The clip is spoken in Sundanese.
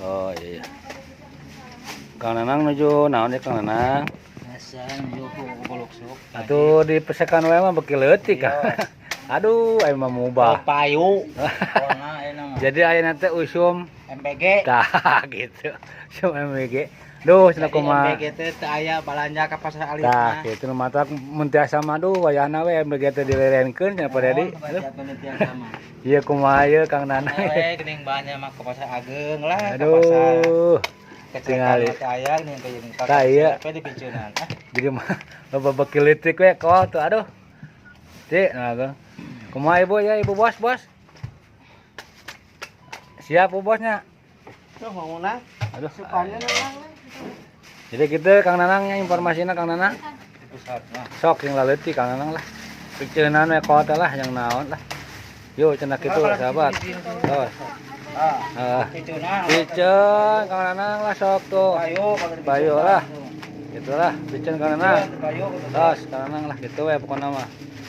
Oh iya. Kang Nanang nuju naon ya, Kang Nanang? Biasa nuju kuluksuk. Atuh di pesekan wae mah beuki leutik ah. Aduh, aya mah mubah. Payu. Pokona ayeuna mah. Jadi aya teh usum MBG. Tah gitu. Usum MBG. Duh, cenah kumaha. MBG teh teu aya balanja ka pasar alit. Tah, gitu nu matak mun tiasa mah, duh, wayahna we MBG teh dilerenkeun cenah Pak Dedi. Aduh. Iya, kumaha ieu Kang Nanang? We geuning banyak mah ke pasar ageung lah, ke pasar. Aduh. Kecelakaan Tingali. mah teu aya geuning ka jeung Tah, iya. Pe dipiceunan. Ah, Jadi mah loba beuki leutik we kok tuh, aduh. Cik, nah tuh. Kumaha Ibu ya, Ibu bos, bos? Siap Bu bosnya. Tuh mau nang. Aduh. Sukanya nang. Jadi gitu Kang Nanang ya informasinya, Kang Nanang. Di pusat mah. Sok yang laleutik Kang Nanang lah. Piceunan we kota lah yang naon lah. Yuk cenah kitu, sahabat. Tos. Ah, Ah. piceunan. Piceun Kang Nanang lah sok tuh. Payu kalau Payu lah. Itulah piceun Kang Nanang. Payu. Tos Kang Nanang lah gitu we pokokna mah.